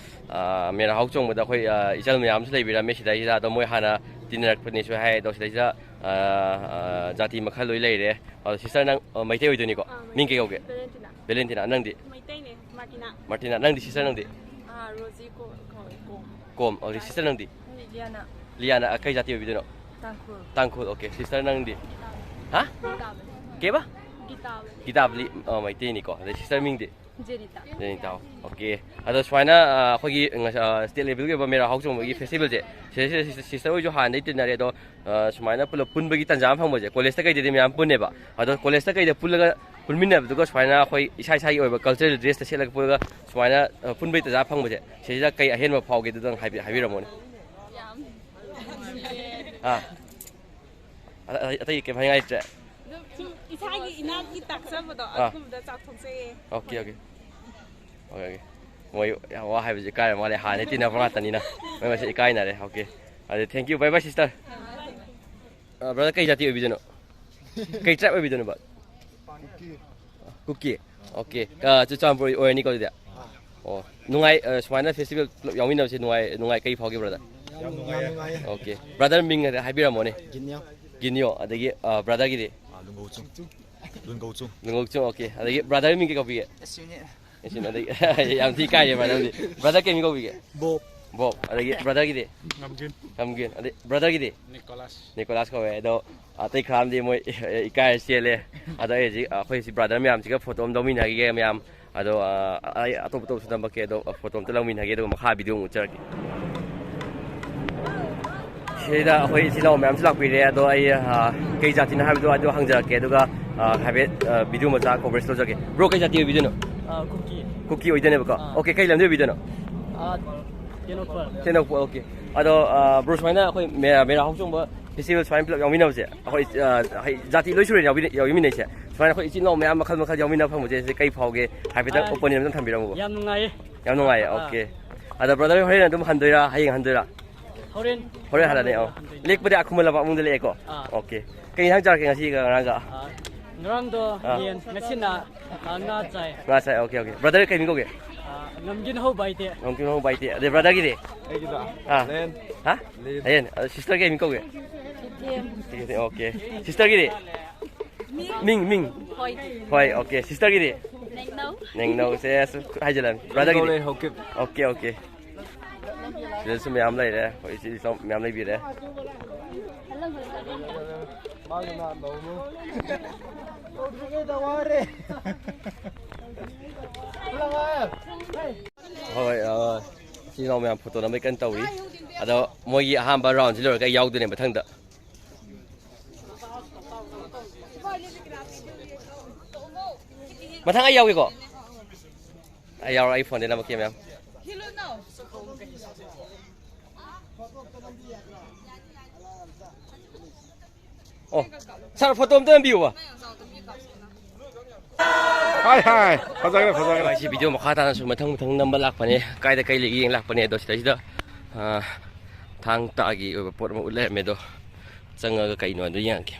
ꯑ, ꯃꯦꯔꯥ ꯍꯧ ꯆꯣꯡꯕꯗ ꯑꯩꯈꯣꯏ, ꯑ, ꯏꯆꯜ ꯃꯌꯥꯝꯁꯨ ꯂꯩꯕꯤꯔꯝꯃꯦ ꯁꯤꯗꯩꯁꯤꯗ꯫ ꯑꯗꯣ ꯃꯣꯏ ꯍꯥꯟꯅ ꯇꯤꯟꯅꯔꯛꯄꯅꯤꯁꯨ ꯍꯥꯏ꯫ ꯑꯗꯣ ꯁꯤꯗꯩꯁꯤꯗ, ꯑ, ꯑ, ꯖꯥꯇꯤ ꯃꯈꯜ ꯂꯣꯏ ꯂꯩꯔꯦ꯫ ꯑꯗꯣ sister ꯅꯪ, ꯑ, ꯃꯩꯇꯩ ꯑꯣꯏꯗꯣꯏꯅꯤꯀꯣ? ꯑꯥ, ꯃꯩꯇꯩ꯫ ꯃꯤꯡ ꯀꯩ ꯀꯧꯒꯦ? ꯚꯦꯂꯦꯟꯇꯤꯅꯥ꯫ ꯚꯦꯂꯦꯟꯇꯤꯅꯥ꯫ ꯅꯪꯗꯤ? ꯃꯩꯇꯩꯅꯦ, ꯃꯥꯔꯇꯤꯅꯥ꯫ ꯃꯥꯔꯇꯤꯅꯥ꯫ ꯅꯪꯗꯤ sister ꯅꯪꯗꯤ? ꯑꯥ, ꯔꯣꯖꯤ ꯀꯣ-, ꯀꯧꯋꯦ, ꯀꯣꯝ꯫ ꯀꯣꯝ꯫ ꯑꯣ, sister ꯅꯪꯗꯤ? ꯂꯤꯌꯥꯅꯥ꯫ ꯂꯤꯌꯥꯅꯥ꯫ ꯑ, ꯀꯩ ꯖꯥꯇꯤ ꯑꯣꯏꯕꯤꯗꯣꯏꯅꯣ? ꯇꯥꯡꯈꯨꯜ꯫ ꯇꯥꯡꯈꯨꯜ꯫ Okay, sister ꯅꯪꯗꯤ? ꯍꯥ? ꯒꯤꯇꯥꯕꯂꯤ꯫ ꯀꯦꯕ? ꯒꯤꯇꯥꯕꯂꯤ꯫ ꯒꯤꯇꯥꯕꯂꯤ꯫ ꯑ, ꯃꯩꯇꯩꯅꯤꯀꯣ꯫ ꯑꯗꯩ sister ꯃꯤꯡꯗꯤ? ꯖꯦꯅꯤꯇꯥ꯫ ꯖꯦꯅꯤꯇꯥ꯫ Okay꯫ ꯑꯗꯣ ꯁꯨꯃꯥꯏꯅ, ꯑ, ꯑꯩꯈꯣꯏꯒꯤ ꯉꯁ-, ꯑ, state levelꯒꯤ ꯑꯣꯏꯕ ꯃꯦꯔꯥ ꯍꯧ ꯆꯣꯡꯕꯒꯤ festivalꯁꯦ, ꯁꯤꯗꯩꯁꯤꯗ sister, sister ꯍꯣꯏꯁꯨ ꯍꯥꯟꯅꯗꯩ ꯇꯤꯟꯅꯔꯦ꯫ ꯑꯗꯣ, ꯑ, ꯁꯨꯃꯥꯏꯅ ꯄꯨꯂꯞ ꯄꯨꯟꯕꯒꯤ ꯇꯥꯟꯖꯥ ꯑꯃ ꯐꯪꯕꯁꯦ, collegeꯇ ꯀꯩꯗꯗꯤ ꯃꯌꯥꯝ ꯄꯨꯟꯅꯦꯕ꯫ ꯑꯗꯣ collegeꯇ ꯀꯩꯗ ꯄꯨꯜꯂꯒ, ꯄꯨꯟꯃꯤꯟꯅꯕꯗꯨꯒ ꯁꯨꯃꯥꯏꯅ ꯑꯩꯈꯣꯏ ꯏꯁꯥ ꯏꯁꯥꯒꯤ ꯑꯣꯏꯕ cultural dressꯇ ꯁꯦꯠꯂꯒ ꯄꯨꯜꯂꯒ ꯁꯨꯃꯥꯏꯅ, ꯑ, ꯄꯨꯟꯕꯒꯤ ꯇꯥꯟꯖꯥ ꯐꯪꯕꯁꯦ, ꯁꯤꯁꯤꯗ ꯀꯩ ꯑꯍꯦꯟꯕ ꯐꯥꯎꯒꯦ? ꯑꯗꯨꯗꯪ ꯍꯥꯏꯕꯤ-, ꯍꯥꯏꯕꯤꯔꯝꯃꯣꯅꯦ꯫ ꯌꯥꯝ ꯅꯨꯡꯁꯤꯌꯦ꯫ ꯑꯥ꯫ ꯑ-, ꯑ-, ꯑꯇꯩ ꯀꯩꯝ ꯍꯥꯏꯅꯤꯡꯉꯥꯏ ꯂꯩꯇ꯭ꯔꯦ? ꯑꯗꯨꯝ ꯁꯨꯝ ꯏꯁꯥꯒꯤ ꯏꯅꯥꯠꯀꯤ ꯇꯥꯛꯆꯕꯗꯣ, ꯑꯥ꯫ ꯑꯗꯨꯒꯨꯝꯕꯗ ꯆꯥꯎꯊꯣꯛꯆꯩꯌꯦ꯫ Okay, okay꯫ Okay, okay꯫ ꯃꯣꯏ ꯌꯥꯝ ꯋꯥ ꯍꯥꯏꯕꯁꯦ ꯏꯀꯥꯏꯔ ꯃꯥꯜꯂꯦ, ꯍꯥꯟꯅꯗꯩ ꯇꯤꯟꯅꯕ ꯉꯥꯛꯇꯅꯤꯅ꯫ ꯃꯣꯏ ꯃꯁꯦ ꯏꯀꯥꯏꯅꯔꯦ꯫ Okay꯫ ꯑꯗꯨ thank you, bye bye sister꯫ ꯑ, brother, ꯀꯩ ꯖꯥꯇꯤ ꯑꯣꯏꯕꯤꯗꯣꯏꯅꯣ? ꯀꯩ tribe ꯑꯣꯏꯕꯤꯗꯣꯏꯅꯣ, bro? ꯀꯨꯀꯤ꯫ ꯀꯨꯀꯤ? Okay꯫ ꯑ, ꯆꯨꯔꯆꯥꯟꯄꯨꯔ ꯑꯣꯏꯔꯅꯤꯀꯣ ꯑꯗꯨꯗꯤ? ꯑꯣ, ꯅꯨꯡꯉꯥꯏ, ꯑ, ꯁꯨꯃꯥꯏꯅ festival ꯄꯨꯂꯞ ꯌꯥꯎꯃꯤꯟꯅꯕꯁꯦ ꯅꯨꯡꯉꯥꯏ, ꯅꯨꯡꯉꯥꯏ, ꯀꯩ ꯐꯥꯎꯒꯦ, brother? ꯌꯥꯝ ꯅꯨꯡꯉꯥꯏꯌꯦ꯫ Okay꯫ Brother ꯃꯤꯡ ꯍꯥꯏꯐꯦꯠ ꯍꯥꯏꯕꯤꯔꯝꯃꯣꯅꯦ꯫ ꯒꯤꯅꯤꯌꯣ꯫ ꯒꯤꯅꯤꯌꯣ, ꯑꯗꯒꯤ, ꯑ, brotherꯒꯤꯗꯤ? ꯑ, ꯂꯨꯡꯒꯧꯆꯨꯡ꯫ ꯂꯨꯡꯒꯧꯆꯨꯡ꯫ ꯂꯨꯡꯒꯧꯆꯨꯡ, okay꯫ ꯑꯗꯒꯤ brother ꯃꯤꯡ ꯀꯩ ꯀꯧꯕꯤꯒꯦ? ꯑꯦꯁꯤꯅꯦ꯫ ꯑꯦꯁꯤꯟ, ꯑꯗꯒꯤ ꯌꯥꯝ ꯊꯤ ꯏꯀꯥꯏꯌꯦ brotherꯗꯤ꯫ Brother ꯀꯩ ꯃꯤꯡ ꯀꯧꯕꯤꯒꯦ? ꯕꯣꯕ꯫ ꯕꯣꯕ꯫ ꯑꯗꯒꯤ brotherꯒꯤꯗꯤ? ꯉꯝꯒꯤꯟ꯫ ꯉꯝꯒꯤꯟ꯫ ꯑꯗꯩ brotherꯒꯤꯗꯤ? ꯅꯤꯀꯣꯂꯥꯁ꯫ ꯅꯤꯀꯣꯂꯥꯁ ꯀꯧꯋꯦ꯫ ꯑꯗꯣ ꯑꯇꯩ ꯈꯔ ꯑꯃꯗꯤ ꯃꯣꯏ ꯏꯀꯥꯏꯔ ꯆꯦꯜꯂꯦ꯫ ꯑꯗꯣ ꯑꯩ ꯍꯧꯖꯤꯛ ꯑꯩꯈꯣꯏ ꯁꯤ brother ꯃꯌꯥꯝꯁꯤꯒ photo ꯑꯃ ꯂꯧꯃꯤꯟꯅꯈꯤꯒꯦ ꯃꯌꯥꯝ꯫ ꯑꯗꯣ, ꯑ, ꯑꯩ ꯑꯇꯣꯞ ꯑꯇꯣꯞꯄꯁꯨ ꯅꯝꯃꯛꯀꯦ꯫ ꯑꯗꯣ photo ꯑꯝꯇ ꯂꯧꯃꯤꯟꯅꯈꯤꯒꯦ, ꯑꯗꯨꯒ ꯃꯈꯥ video ꯑꯃꯨꯛ ꯎꯠꯆꯔꯛꯀꯦ꯫ ꯁꯤꯗ ꯑꯩꯈꯣꯏ ꯏꯆꯤꯜ ꯏꯅꯥꯎ ꯃꯌꯥꯝꯁꯨ ꯂꯥꯛꯄꯤꯔꯦ꯫ ꯑꯗꯣ ꯑꯩ, ꯑ, ꯀꯩ ꯖꯥꯇꯤꯅꯣ ꯍꯥꯏꯕꯗꯣ ꯑꯗꯨ ꯍꯪꯖꯔꯛꯀꯦ꯫ ꯑꯗꯨꯒ, ꯑ, ꯍꯥꯏꯐꯦꯠ, ꯑ, video ꯃꯆꯥ coverage ꯇꯧꯖꯔꯛꯀꯦ꯫ Bro, ꯀꯩ ꯖꯥꯇꯤ ꯑꯣꯏꯕꯤꯗꯣꯏꯅꯣ? ꯑ, ꯀꯨꯀꯤ꯫ ꯀꯨꯀꯤ ꯑꯣꯏꯗꯣꯏꯅꯦꯕꯀꯣ꯫ ꯑꯥ꯫ Okay, ꯀꯩ ꯂꯝꯗꯩ ꯑꯣꯏꯕꯤꯗꯣꯏꯅꯣ? ꯑ, ꯇꯦꯡꯅꯧꯄꯜ꯫ ꯇꯦꯡꯅꯧꯄꯜ, okay꯫ ꯑꯗꯣ, ꯑ, bro, ꯁꯨꯃꯥꯏꯅ ꯑꯩꯈꯣꯏ ꯃꯦ-, ꯃꯦꯔꯥ ꯍꯧ ꯆꯣꯡꯕ festival ꯁꯨꯃꯥꯏꯅ ꯄꯨꯂꯞ ꯌꯥꯎꯃꯤꯟꯅꯕꯁꯦ, ꯑꯩꯈꯣꯏ, ꯑ, ꯍꯥꯏ-, ꯖꯥꯇꯤ ꯂꯣꯏ ꯁꯨꯔꯦ ꯌꯥꯎꯃꯤꯟꯅ-, ꯌꯥꯎꯃꯤꯟꯅꯩꯁꯦ꯫ ꯁꯨꯃꯥꯏꯅ ꯑꯩꯈꯣꯏ ꯏꯆꯤꯜ ꯏꯅꯥꯎ ꯃꯌꯥꯝ ꯃꯈꯜ ꯃꯈꯜ ꯌꯥꯎꯃꯤꯟꯅꯕ ꯐꯪꯕꯁꯦ, ꯁꯤꯁꯦ ꯀꯩ ꯐꯥꯎꯒꯦ? ꯍꯥꯏꯐꯦꯠꯇꯪ ꯑ, opinion ꯑꯝꯇꯪ ꯊꯝꯕꯤꯔꯝꯃꯨꯕ꯫ ꯌꯥꯝ ꯅꯨꯡꯉꯥꯏꯌꯦ꯫ ꯌꯥꯝ ꯅꯨꯡꯉꯥꯏꯌꯦ, ꯑꯥ꯫ Okay꯫ ꯑꯗ brother, ꯍꯣꯔꯦꯟ ꯑꯗꯨꯝ ꯍꯟꯗꯣꯏꯔꯥ, ꯍꯌꯦꯡ ꯍꯟꯗꯣꯏꯔꯥ? ꯍꯣꯔꯦꯟ꯫ ꯍꯣꯔꯦꯟ ꯍꯜꯂꯅꯤ, ꯑꯣ꯫ ꯍꯟꯗꯣꯏꯅꯦ꯫ ꯂꯦꯛꯄꯗꯤ ꯑꯥ ꯈꯨꯃꯟ ꯂꯝꯄꯥꯛ ꯃꯅꯨꯡꯗ ꯂꯦꯛꯑꯦꯀꯣ? ꯑꯥ꯫ Okay꯫ ꯀꯩ ꯏꯟꯁꯥꯡ ꯆꯥꯔꯛꯀꯦ ꯉꯁꯤꯒ ꯉꯔꯥꯡꯒ? ꯑꯥ, ꯉꯔꯥꯡꯗꯣ ꯑꯥ꯫ ꯌꯦꯟ, ꯉꯁꯤꯅ, ꯑ, ꯉꯥ ꯆꯥꯏ꯫ ꯉꯥ ꯆꯥꯏ, okay, okay. Brother ꯀꯩ ꯃꯤꯡ ꯀꯧꯒꯦ? ꯑ, ꯉꯝꯒꯤꯅ ꯍꯧꯕ ꯍꯥꯏꯗꯤ꯫ ꯉꯝꯒꯤꯅ ꯍꯧꯕ ꯍꯥꯏꯗꯤ꯫ ꯑꯗꯩ brotherꯒꯤꯗꯤ? ꯑꯩꯒꯤꯗ ꯑꯥ꯫ ꯂꯦꯟ꯫ ꯍꯥ? ꯂꯦꯟ꯫ ꯂꯦꯟ꯫ ꯑꯗ sister ꯀꯩ ꯃꯤꯡ ꯀꯧꯒꯦ? ꯏꯊꯦꯝ꯫ ꯏꯊꯦꯝ, okay. Sisterꯒꯤꯗꯤ? ꯃꯤꯡ꯫ ꯃꯤꯡ, ꯃꯤꯡ? ꯍꯣꯏ꯫ ꯍꯣꯏ, okay. Sisterꯒꯤꯗꯤ? ꯅꯦꯡꯅꯧ꯫ ꯅꯦꯡꯅꯧꯁꯦ, ꯑꯁ, ꯍꯥꯏꯖꯤꯜꯂꯅꯤ꯫ Brotherꯒꯤꯗꯤ? ꯀꯧꯔꯦ ꯍꯧꯀꯤꯞ꯫ Okay, okay. ꯁꯤꯗꯁꯨ ꯃꯌꯥꯝ ꯂꯩꯔꯦ꯫ ꯑꯩꯈꯣꯏ ꯏꯆꯤꯜ ꯏꯆꯥꯎ ꯃꯌꯥꯝ ꯂꯩꯕꯤꯔꯦ꯫ ꯃꯥꯒꯤ ꯅꯍꯥꯟ ꯇꯧꯕꯗꯣ꯫ ꯇꯧꯗ꯭ꯔꯤꯉꯩꯗ ꯋꯥꯔꯦ꯫ ꯍꯣꯏ, ꯑ, ꯏꯆꯤꯜ ꯏꯅꯥꯎ ꯃꯌꯥꯝ photo ꯅꯝꯕꯩ ꯀꯟꯅ ꯇꯧꯔꯤ꯫ ꯑꯗꯣ ꯃꯣꯏꯒꯤ ꯑꯍꯥꯟꯕ roundꯁꯤ ꯂꯣꯏꯔꯒ ꯑꯩ ꯌꯥꯎꯗꯣꯏꯅꯦ ꯃꯊꯪꯗ꯫ ꯃꯊꯪ ꯑꯩ ꯌꯥꯎꯒꯦꯀꯣ꯫ ꯑꯩ ꯌꯥꯎꯔꯣ, ꯑꯩ phoneꯗꯩ ꯅꯝꯃꯛꯀꯦ, ꯃꯌꯥꯝ꯫ ꯑꯣ, sir, photo ꯑꯝꯇ ꯅꯝꯕꯤꯌꯨꯕ꯫ ꯍꯥꯏ, ꯍꯥꯏ, ꯐꯖꯈ꯭ꯔꯦ, ꯐꯖꯈ꯭ꯔꯦ꯫ ꯁꯤ video ꯃꯈꯥ ꯇꯥꯅꯁꯨ ꯃꯊꯪ ꯃꯊꯪ ꯅꯝꯕ ꯂꯥꯛꯄꯅꯦ, ꯀꯥꯏꯗ ꯀꯩ ꯂꯩꯒꯦ ꯌꯦꯡ ꯂꯥꯛꯄꯅꯦ꯫ ꯑꯗꯣ ꯁꯤꯗꯩꯁꯤꯗ, ꯑ, ꯊꯥꯡ ꯇꯥꯒꯤ ꯑꯣꯏꯕ ꯄꯣꯠ ꯑꯃ ꯎꯠ ꯂꯩꯔꯝꯃꯦ꯫ ꯑꯗꯣ ꯆꯪꯉꯒ ꯀꯩꯅꯣ ꯑꯗꯨ ꯌꯦꯡꯉꯛꯀꯦ꯫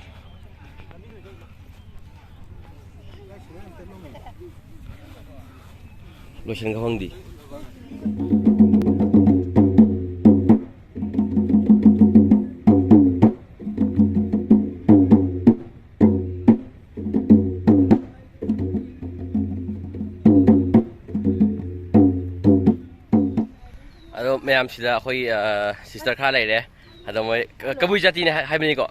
ꯂꯣꯏꯁꯤꯟ ꯈꯪꯗꯦ꯫ ꯑꯗꯣ ꯃꯌꯥꯝꯁꯤꯗ ꯑꯩꯈꯣꯏ, ꯑ, sister ꯈꯔ ꯂꯩꯔꯦ꯫ ꯑꯗꯣ ꯃꯣꯏ ꯀ-, ꯀꯕꯨꯏ ꯖꯥꯇꯤꯅꯦ ꯍꯥꯏ-, ꯍꯥꯏꯕꯅꯤꯀꯣ?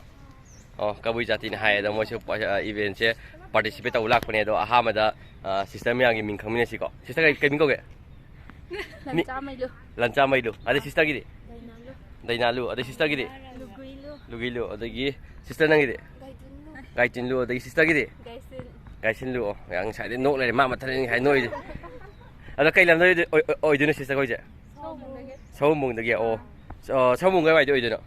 ꯑꯣ, ꯀꯕꯨꯏ ꯖꯥꯇꯤꯅꯦ ꯍꯥꯏ꯫ ꯑꯗꯣ ꯃꯣꯏꯁꯨ ꯄ-, ꯑ, eventꯁꯦ participate ꯇꯧꯕ ꯂꯥꯛꯄꯅꯦ꯫ ꯑꯗꯣ ꯑꯍꯥꯟꯕꯗ, ꯑ, sister ꯃꯌꯥꯝꯒꯤ ꯃꯤꯡ ꯈꯪꯃꯤꯟꯅꯁꯤꯀꯣ꯫ Sister ꯀꯩ, ꯀꯩ ꯃꯤꯡ ꯀꯧꯒꯦ? ꯃꯤ-, ꯂꯟꯆꯥꯃꯩꯂꯨ꯫ ꯂꯟꯆꯥꯃꯩꯂꯨ꯫ ꯑꯗꯩ sisterꯒꯤꯗꯤ? ꯗꯥꯏꯅꯥꯂꯨ꯫ ꯗꯥꯏꯅꯥꯂꯨ꯫ ꯑꯗꯩ sisterꯒꯤꯗꯤ? ꯂꯨꯒꯨꯏꯂꯨ꯫ ꯂꯨꯒꯨꯏꯂꯨ꯫ ꯑꯗꯒꯤ sister ꯅꯪꯒꯤꯗꯤ? ꯒꯥꯏꯇꯤꯟꯂꯨ꯫ ꯒꯥꯏꯇꯤꯟꯂꯨ꯫ ꯑꯗꯒꯤ sisterꯒꯤꯗꯤ? ꯒꯥꯏꯁꯤꯟ꯫ ꯒꯥꯏꯁꯤꯟꯂꯨ꯫ ꯑꯣ, ꯌꯥꯝ ꯉꯁꯥꯏꯗꯩ ꯅꯣꯛ ꯂꯩꯔꯦ꯫ ꯃꯥ ꯃꯊꯟꯗꯅꯤ ꯉꯁꯥꯏ ꯅꯣꯛꯏꯁꯦ꯫ ꯑꯗꯣ ꯀꯩ ꯂꯝꯗ ꯑꯣꯏꯗꯣꯏ-, ꯑꯣꯏ-, ꯑꯣꯏ-, ꯑꯣꯏꯗꯣꯏꯅꯣ sister ꯈꯣꯏꯁꯦ? ꯁꯑꯣꯝꯕꯨꯡꯗꯒꯤ꯫ ꯁꯑꯣꯝꯕꯨꯡꯗꯒꯤ, ꯑꯣ꯫ ꯑ, ꯁꯑꯣꯝꯕꯨꯡ ꯀꯥꯏꯋꯥꯏꯗ ꯑꯣꯏꯗꯣꯏꯅꯣ?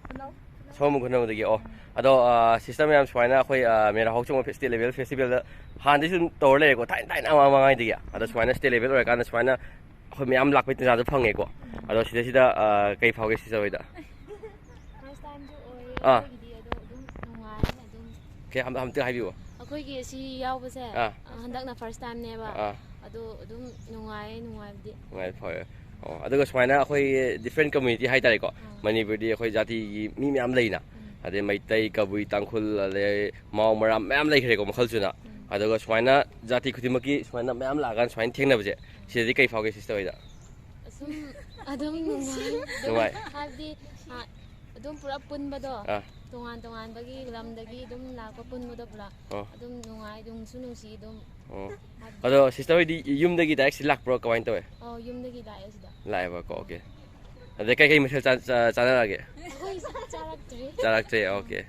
ꯈꯨꯅꯧ꯫ ꯁꯑꯣꯝꯕꯨꯡ ꯈꯨꯅꯧꯗꯒꯤ, ꯑꯣ꯫ ꯑꯗꯣ, ꯑ, sister ꯃꯌꯥꯝ ꯁꯨꯃꯥꯏꯅ ꯑꯩꯈꯣꯏ, ꯑ, ꯃꯦꯔꯥ ꯍꯥꯎꯆꯣꯡ state level festivalꯗ ꯍꯥꯟꯅꯗꯩ ꯁꯨꯝ ꯇꯧꯔ ꯂꯩꯔꯦꯀꯣ, ꯊꯥꯏꯅ ꯊꯥꯏꯅ ꯑꯉꯥꯡ ꯑꯉꯥꯡꯉꯩꯗꯒꯤ꯫ ꯑꯗꯣ ꯁꯨꯃꯥꯏꯅ state level ꯑꯣꯏꯔꯀꯥꯟꯗ ꯁꯨꯃꯥꯏꯅ ꯑꯩꯈꯣꯏ ꯃꯌꯥꯝ ꯂꯥꯛꯄꯩ ꯇꯥꯟꯖꯥꯗꯣ ꯐꯪꯉꯦꯀꯣ꯫ ꯑꯗꯣ ꯁꯤꯗꯩꯁꯤꯗ, ꯑ, ꯀꯩ ꯐꯥꯎꯒꯦ sister ꯍꯣꯏꯗ? First timeꯁꯨ ꯑꯣꯏꯌꯦ ꯑꯥ꯫ ꯑꯩꯈꯣꯏꯒꯤꯗꯤ, ꯑꯗꯣ ꯑꯗꯨꯝ ꯅꯨꯡꯉꯥꯏ ꯑꯗꯨꯝ꯫ ꯀꯩ ꯑꯝ-, ꯑꯝꯇ ꯍꯥꯏꯕꯤꯌꯨ꯫ ꯑꯩꯈꯣꯏꯒꯤ ꯑꯁꯤ ꯌꯥꯎꯕꯁꯦ ꯑꯥ꯫ ꯍꯟꯗꯛꯅ ꯐꯥꯔꯁ ꯇꯥꯏꯝꯅꯦꯕ꯫ ꯑꯥ꯫ ꯑꯗꯣ ꯑꯗꯨꯝ ꯅꯨꯡꯉꯥꯏꯌꯦ, ꯅꯨꯡꯉꯥꯏꯕꯗꯤ꯫ ꯅꯨꯡꯉꯥꯏ ꯐꯔꯦ꯫ ꯑꯣ, ꯑꯗꯨꯒ ꯁꯨꯃꯥꯏꯅ ꯑꯩꯈꯣꯏꯒꯤ ꯗꯤꯐ꯭ꯔꯦꯟ ꯀꯝꯃ꯭ꯌꯨꯅꯤꯇꯤ ꯍꯥꯏꯇꯥꯔꯦꯀꯣ, ꯃꯅꯤꯄꯨꯔꯗꯤ ꯑꯩꯈꯣꯏ ꯖꯥꯇꯤꯒꯤ ꯃꯤ ꯃꯌꯥꯝ ꯂꯩꯅ, ꯑꯗꯩ ꯃꯩꯇꯩ, ꯀꯕꯨꯏ, ꯇꯥꯡꯈꯨꯜ, ꯑꯗꯩ ꯃꯥꯎ, ꯃꯔꯥꯝ ꯃꯌꯥꯝ ꯂꯩꯈ꯭ꯔꯦꯀꯣ, ꯃꯈꯜꯁꯨꯅ꯫ ꯑꯗꯨꯒ ꯁꯨꯃꯥꯏꯅ ꯖꯥꯇꯤ ꯈꯨꯗꯤꯡꯃꯛꯀꯤ ꯁꯨꯃꯥꯏꯅ ꯃꯌꯥꯝ ꯂꯥꯛꯑꯀꯥꯟꯗ ꯁꯨꯃꯥꯏꯅ ꯊꯦꯡꯅꯕꯁꯦ, ꯁꯤꯗꯗꯤ ꯀꯩ ꯐꯥꯎꯒꯦ ꯁꯤꯁꯇꯔ ꯍꯣꯏꯗ? ꯑꯁꯨꯝ ꯑꯗꯨꯝ ꯅꯨꯡꯉꯥꯏ꯫ ꯅꯨꯡꯉꯥꯏ꯫ ꯍꯥꯏꯕꯗꯤ, ꯑ, ꯑꯗꯨꯝ ꯄꯨꯔꯥ ꯄꯨꯟꯕꯗꯣ, ꯑꯥ꯫ ꯇꯣꯉꯥꯟ ꯇꯣꯉꯥꯟꯕꯒꯤ ꯂꯝꯗꯒꯤ ꯑꯗꯨꯝ ꯂꯥꯛꯄ ꯄꯨꯟꯕꯗꯣ ꯄꯨꯔꯥ ꯑꯣ꯫ ꯑꯗꯨꯝ ꯅꯨꯡꯉꯥꯏ, ꯅꯨꯡꯁꯨ ꯅꯨꯡꯁꯤ ꯑꯗꯨꯝ꯫ ꯑꯣ꯫ ꯑꯗꯣ ꯁꯤꯁꯇꯔ ꯍꯣꯏꯗꯤ ꯌꯨꯝꯗꯒꯤ ꯗꯥꯏꯔꯦꯛ ꯁꯤ ꯂꯥꯛꯄ꯭ꯔꯣ, ꯀꯃꯥꯏꯅ ꯇꯧꯋꯦ? ꯑꯣ, ꯌꯨꯝꯗꯒꯤ ꯂꯥꯛꯑꯦ ꯁꯤꯗ꯫ ꯂꯥꯛꯑꯦꯕꯀꯣ, ꯑꯣꯀꯦ꯫ ꯑꯗꯩ ꯀꯩꯀꯩ ꯃꯊꯦꯜ ꯆꯥ-, ꯆꯥ-, ꯆꯥꯅꯔꯛꯑꯒꯦ? ꯑꯩꯈꯣꯏ ꯆꯥꯔꯛꯇ꯭ꯔꯤ꯫ ꯆꯥꯔꯛꯇ꯭ꯔꯦ, ꯑꯣꯀꯦ꯫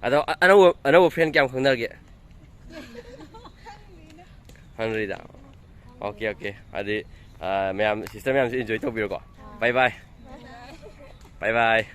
ꯑꯗꯣ ꯑ-, ꯑꯅꯧꯕ, ꯑꯅꯧꯕ ꯐ꯭ꯔꯦꯟ ꯀꯌꯥꯝ ꯈꯪꯅꯔꯒꯦ? ꯍꯪꯗ꯭ꯔꯤꯗ꯫ Okay, okay. ꯑꯗꯨꯗꯤ, ꯑ, ꯃꯌꯥꯝ, ꯁꯤꯁꯇꯔ ꯃꯌꯥꯝꯁꯨ ꯏꯟꯖꯣꯏ ꯇꯧꯕꯤꯔꯣꯀꯣ꯫ ꯕꯥꯏ ꯕꯥꯏ꯫ ꯕꯥꯏ ꯕꯥꯏ꯫